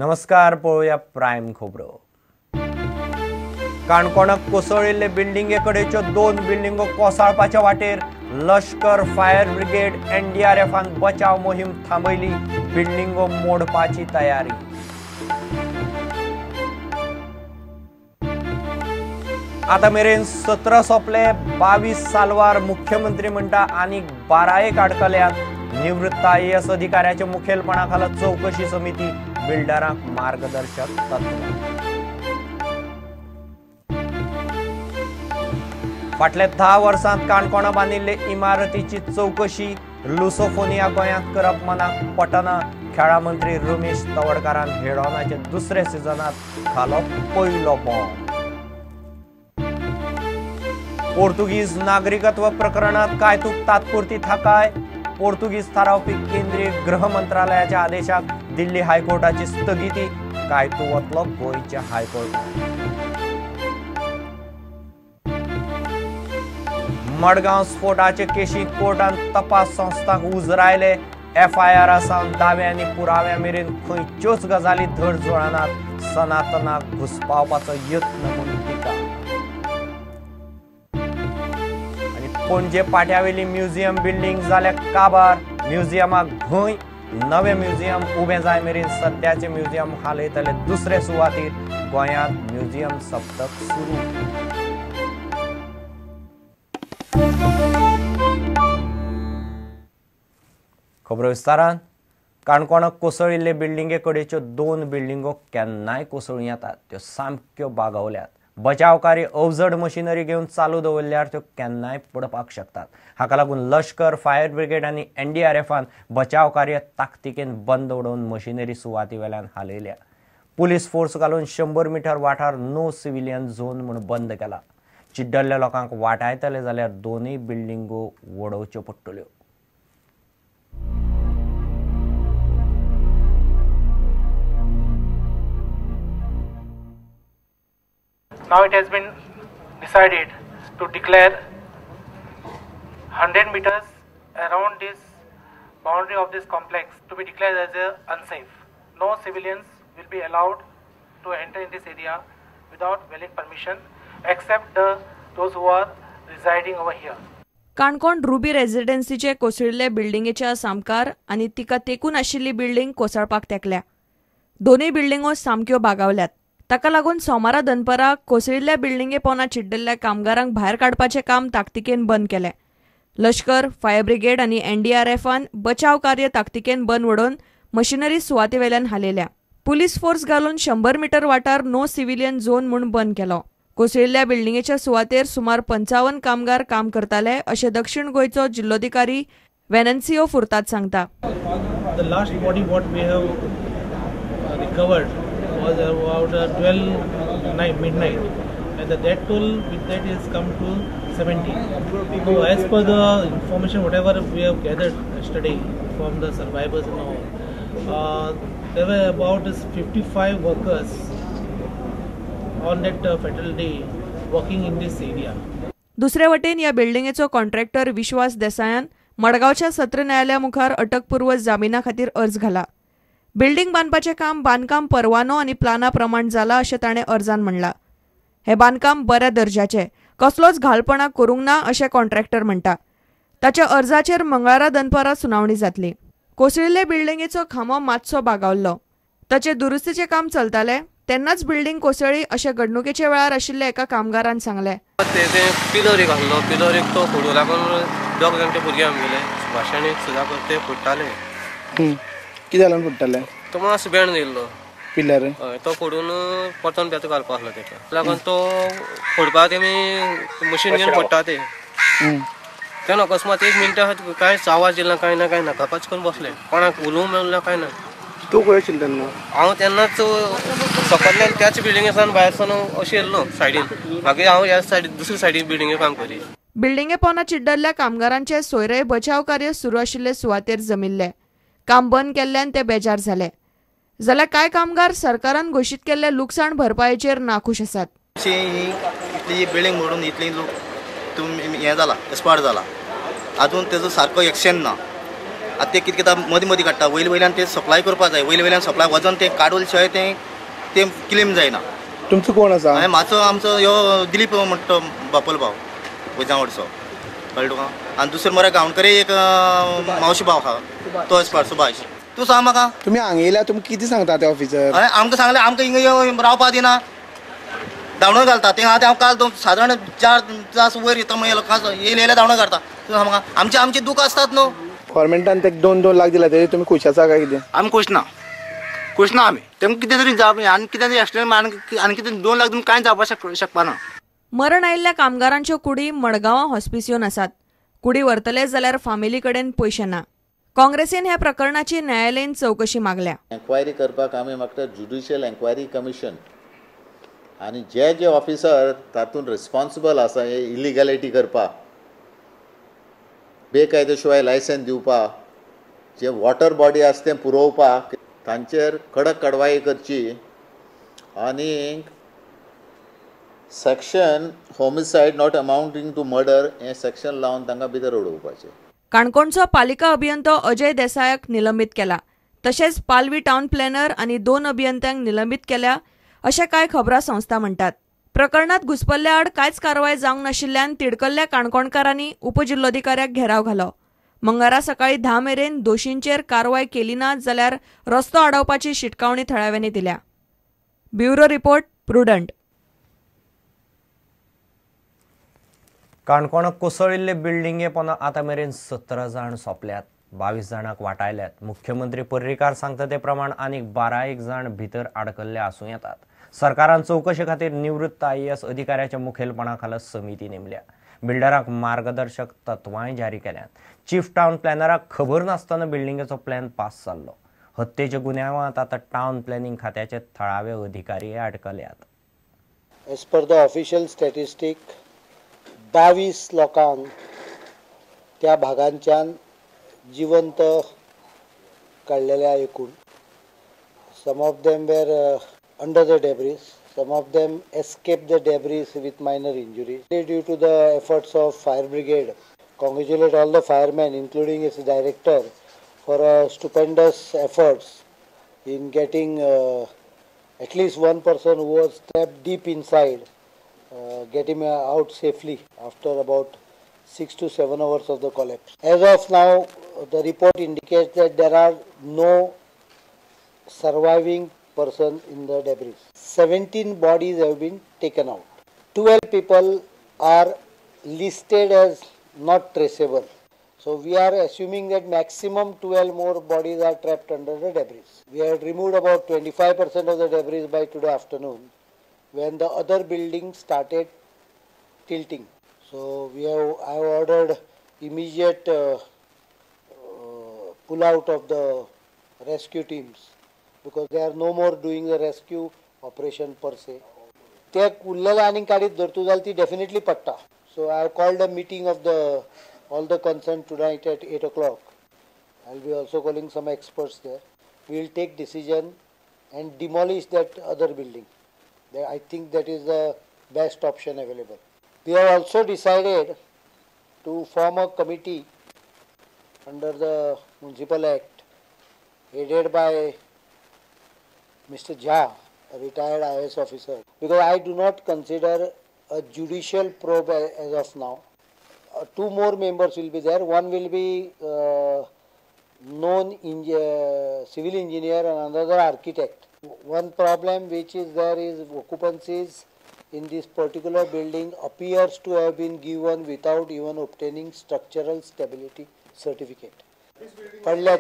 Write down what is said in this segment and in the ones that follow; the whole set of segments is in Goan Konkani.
नमस्कार, पळोवया प्रायम खबरो. काणकोणाक कोसळिल्ले बिल्डिंगे कडेच्यो दोन बिल्डिंगो कोसळपाच्या वाटेर. लश्कर, फायर ब्रिगेड, एनडीआरएफान बचाव मोहीम थांबयली. बिल्डिंगो मोडपाची तयारी. आता मेरेन 17 सोंपले, 22 सालवार. मुख्यमंत्री म्हणटा आनीक 12 आडकल्यात. निवृत्त आयएएस अधिकाऱ्याच्या मुखेलपणा खाला चवकशी समिती, बिल्डरांक मार्गदर्शक तत्व. फाटल्या 10 वर्सांत काणकोणा बांदिल्ले इमारतीची चवकशी. लुसोफोनिया गोंयांत करप मनाक पटना. खेळा मंत्री रमेश तवडकारान हेडोनाच्या दुसऱ्या सिजनात घालो पयलो बॉम्ब. पोर्तुगीज नागरिकत्व प्रकरणात कायतूक तात्पुरती थाकाय. पोर्तुगीज थारावपी केंद्रीय गृह मंत्रालयाच्या आदेशाक दिल्ली हायकोर्टाची स्थगिती. कायतू वतलो गोंयच्या हायकोर्टात. मडगांव स्फोटाचे केशींत कोर्टान तपास संस्थांक उजरायले. एफआयआर सावन दावे आनी पुराव्या मेरेन खंयच्योच गजाली धड जुळनात. सनातनाक घुसपावपाचो यत्न म्हूण टिका. पणजे पाट्यावेली म्युझियम बिल्डिंग जाल्या काबार. म्युझियमाक घुंय. नवे म्युझियम उबें जाय मेरेन सद्याचे म्युझियम हालयतले दुसरे सुवातीर. गोंयांत म्युझियम सप्तक सुरू. खबरो विस्तारान. काणकोणाक कोसळिल्ले बिल्डिंगे कडेच्यो दोन बिल्डिंगो केन्नाय कोसळूं येतात. त्यो सामक्यो बागवल्यात. बचाव कार्य अवजड मशिनरी घेवन चालू दवरल्यार त्यो केन्नाय पडपाक शकतात. हाका लागून लश्कर, फायर ब्रिगेड आनी एनडीआरएफान बचाव कार्य ताकतिकेन बंद उडोवन मशिनरी सुवाती वेल्यान हालयल्या. पुलीस फोर्स घालून 100 मिटर वाठार नो सिव्हिलियन झोन म्हूण बंद केला. चिड्डल्ल्या लोकांक वाटायतले जाल्यार दोनूय बिल्डिंगो वडोवच्यो पडटल्यो. Now it has been decided to declare 100 meters around this boundary of this complex to be declared as unsafe. No civilians will be allowed to enter in this area without valid permission except those who are residing over here. Canacona Ruby रेजिडेन्सीचे कोसळिल्ले बिल्डिंगेच्या सामकार आनी तिका तेकून आशिल्ली बिल्डिंग कोसळपाक तेकल्या. दोनूय बिल्डिंगो सामक्यो बागावल्यात. ताका लागून सोमारा दनपरा कोसळिल्ल्या बिल्डिंगे पोना चिड्डल्ल्या कामगारांक भायर काडपाचें काम ताकतिकेन बंद केलें. लश्कर, फायर ब्रिगेड आनी एनडीआरएफान बचाव कार्य ताकतिकेन बंद उडोवन मशिनरी सुवाते वेल्यान हालयल्या. पुलीस फोर्स घालून 100 मिटर वाठार नो सिव्हिलियन झोन म्हूण बंद केलो. कोसळिल्ल्या बिल्डिंगेच्या सुवातेर सुमार 55 कामगार काम करताले अशें दक्षिण गोंयचो जिल्लोधिकारी वेनन्सियो फुर्ताद सांगता. The last body what we have recovered was about 12 midnight, and the death toll with that is come to 70. So as per the information whatever we have gathered yesterday from the survivors and all, there were about 55 workers on that fatal day working in this area. दुसरे वटेन ह्या बिल्डिंगेचो कॉन्ट्रॅक्टर विश्वास देसायान मडगांवच्या सत्र न्यायालया मुखार अटकपूर्व जामिना खातीर अर्ज घाला. बिल्डिंग बांदपाचें काम बांदकाम परवानो आनी प्लाना प्रमाण जाला अशें ताणें अर्जान म्हणलां. हें बांदकाम बऱ्या दर्जाचें, कसलोच घालपणा करूंक ना अशें कॉन्ट्रॅक्टर म्हणटा. ताच्या अर्जाचेर मंगळारा दनपारां सुनावणी जातली. कोसळिल्ले बिल्डिंगेचो खांबो मातसो बागावल्लो. ताचें दुरुस्तीचें काम चलतालें तेन्नाच बिल्डिंग कोसळ्ळी अशें घडणुकेच्या वेळार आशिल्ल्या एका कामगारान सांगलें. पिलर एक आसलो, पिलर एक तो फोडूं लागून दोग जाणटे भुरगे आमगेले सुभाष आनी सुधाकर ते फोडटाले. कितें जाल्यान फोडटाले? तो मातसो बेंड येयल्लो पिलर, हय, तो फोडून परतून बेत घालपा आसलो तेका लागून तो फोडपा तेमी मशीन घेवन फोडटा ते. तेन्ना अकस्मात एक मिनटां कांयच आवाज येयला कांय ना कांय ना, कपाच करून बसले, कोणाक उलोवंक मेळना कांय ना. तूं खंय आशिल्लो तेन्ना? हांव तेन्नाच सकयल्यान त्याच बिल्डिंगे सावन भायर सावन अशें येयल्लो सायडीन, मागीर हांव ह्या सायडीन दुसरे सायडीन बिल्डिंगे काम करी. बिल्डिंगे पोना चिड्डल्ल्या कामगारांचे सोयरे बचाव कार्य सुरू आशिल्ले सुवातेर जमिल्ले. काम बंद केल्ल्यान ते बेजार जाले. जाल्यार कांय कामगार सरकारान घोशीत केल्ल्या लुकसाण भरपायेचेर नाखूश आसात. इतली बिल्डिंग मोडून इतली लोक हें जाला, एक्सपायर जाला, आजून तेजो सारको एक्शन ना. आतां ते कितें कितें मदीं मदीं काडटा, वयले वयल्यान ते सप्लाय करपा जाय, वयले वयल्यान सप्लाय वचोन ते काडून शिवाय तें तें क्लेम जायना. तुमचो कोण आसा? हांवें म्हाजो आमचो ह्यो दिलीप म्हणटा बापोल भाव वैजावडचो, कळ्ळें तुका. आनी दुसरो मरे गांवकरे एक मावशी भाव आहा तो एसपार सुभाष. तूं सांग म्हाका, तुमी हांगा येयल्या तुमी कितें सांगता ते ऑफिसर? हांवें आमकां सांगलें आमकां हिंगा रावपा दिना, धांवणो घालता. ते आतां हांव काल सादारण 4 तास वयर येता म्हणून येयले येयले धांवणो घालता. तूं सांग म्हाका, आमचे आमचे दूख आसतात न्हू. गव्हर्मेंटान ते 2-2 लाख दिला तेजेर तुमी खूश आसा काय कितें? आमी खूश ना, खूश ना आमी. तेमकां कितें तरी जावप आनी कितें तरी एक्सटेंड आनी कितें 2 लाख दिवन कांय जावपाक शकपाना. मरण आयिल्ल्या कामगारांच्यो कुडी मडगांवां हॉस्पिसियोन आसात. कुडी व्हरतले जाल्यार फामिली कडेन पयशे ना. काँग्रेसीन ह्या प्रकरणाची न्यायालयीन चवकशी मागल्या. एन्क्वायरी करपाक आमी मागता ज्युडिशियल एन्क्वायरी कमिशन, आनी जे जे ऑफिसर तातूंत रिस्पॉन्सिबल आसा हे इलिगॅलिटी करपाक, बेकायदो शिवाय लायसन्स दिवपाक, जे वॉटर बॉडी आसा तें पुरोवपाक, तांचेर कडक कारवाय करची. आनी section homicide not amounting to murder हें सेक्शन लावन तांकां भितर उडोवपाचें. काणकोणचो पालिका अभियंतो अजय देसायाक निलंबीत केला. तशेंच पालवी टावन प्लॅनर आनी 2 अभियंत्यांक निलंबीत केल्या अशें कांय खबरां संस्था म्हणटात. प्रकरणात घुसपल्ल्या आड कांयच कारवाय जावंक नाशिल्ल्यान तिडकल्ल्या काणकोणकारांनी उपजिल्लोधिकाऱ्याक घेराव घालो. मंगळारा सकाळी 10 मेरेन दोशींचेर कारवाय केली ना जाल्यार रस्तो आडावपाची शिटकावणी थळाव्यांनी दिल्या. Bureau report, Prudent. Canacona कोसळिल्ले बिल्डिंगे पोंदा आतां मेरेन 17 जाण सोंपल्यात, 22 जाणांक वाटायल्यात. मुख्यमंत्री पर्रीकार सांगता ते प्रमाण आनीक 12 जाण भितर आडकल्ले आसूं येतात. सरकारान चवकशे खातीर निवृत्त IAS अधिकाऱ्याच्या मुखेलपणा खाला समिती नेमल्या. बिल्डरांक मार्गदर्शक तत्वांय जारी केल्यात. चीफ टावन प्लॅनराक खबर नासतना बिल्डिंगेचो प्लॅन पास जाल्लो. हत्येच्या गुन्यांवांत आतां टावन प्लॅनिंग खात्याचे थळावे अधिकारी आडकल्यात. As per the official statistic 22 लोकांक त्या भागांच्यान जिवंत काडलेले एकूण. Some of them were under the debris, some of them escaped the debris with minor injuries. Due to the efforts of fire brigade, congratulate all the firemen including its director for stupendous efforts in getting at least one person who was trapped deep inside, get him out safely after about 6 to 7 hours of the collapse. As of now, the report indicates that there are no surviving person in the debris. 17 bodies have been taken out. 12 people are listed as not traceable. So we are assuming that maximum 12 more bodies are trapped under the debris. We had removed about 25% of the debris by today afternoon when the other building started tilting. So I have ordered immediate pull out of the rescue teams because they are no more doing the rescue operation per se. ते उरलेले आनीक काडीत धरतू जाल्यार ती डेफिनेटली पडटा. So I have called a meeting of the all the concerned tonight at 8 o'clock. I will be also calling some experts there. We will take decision and demolish that other building. I think that is the best option available. We have also decided to form a committee under the Municipal Act headed by Mr. Jha, a retired IAS officer, because I do not consider a judicial probe as of now. 2 more members will be there. One will be known civil engineer and another architect. One problem which is there is occupancies in this particular building appears to have been given without even obtaining structural stability certificate. पडल्या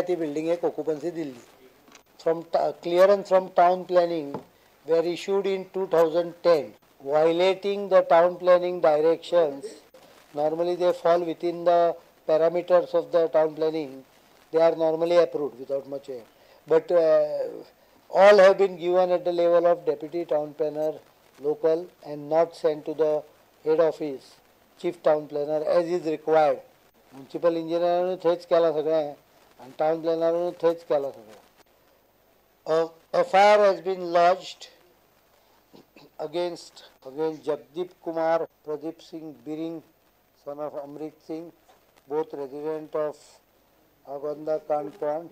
ती building एक occupancy Delhi. From clearance from town planning were issued in 2010, violating the town planning directions. Normally they fall within the parameters of the town planning. They are normally approved without much error. But all have been given at the level of deputy town planner local and not sent to the head office, chief town planner as is required. Municipal engineer थंयच केला सगळें आनी town planner थंयच केला सगळें. FIR has been lodged against Jagdeep Kumar, Pradeep Singh Biring, son of Amrit Singh, both resident of Agonda Canacona,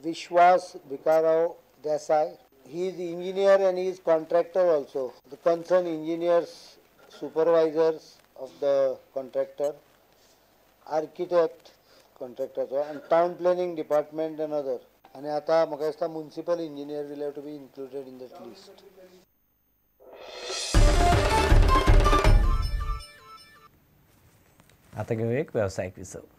Vishwas Bhikarao Desai. He is engineer and he is contractor also. The concerned engineers, supervisors of the contractor, architect, contractor and town planning department and other. आनी आतां म्हाका दिसता municipal engineer will have to be included in that list. आतां घेवया एक वेवसायीक विसव.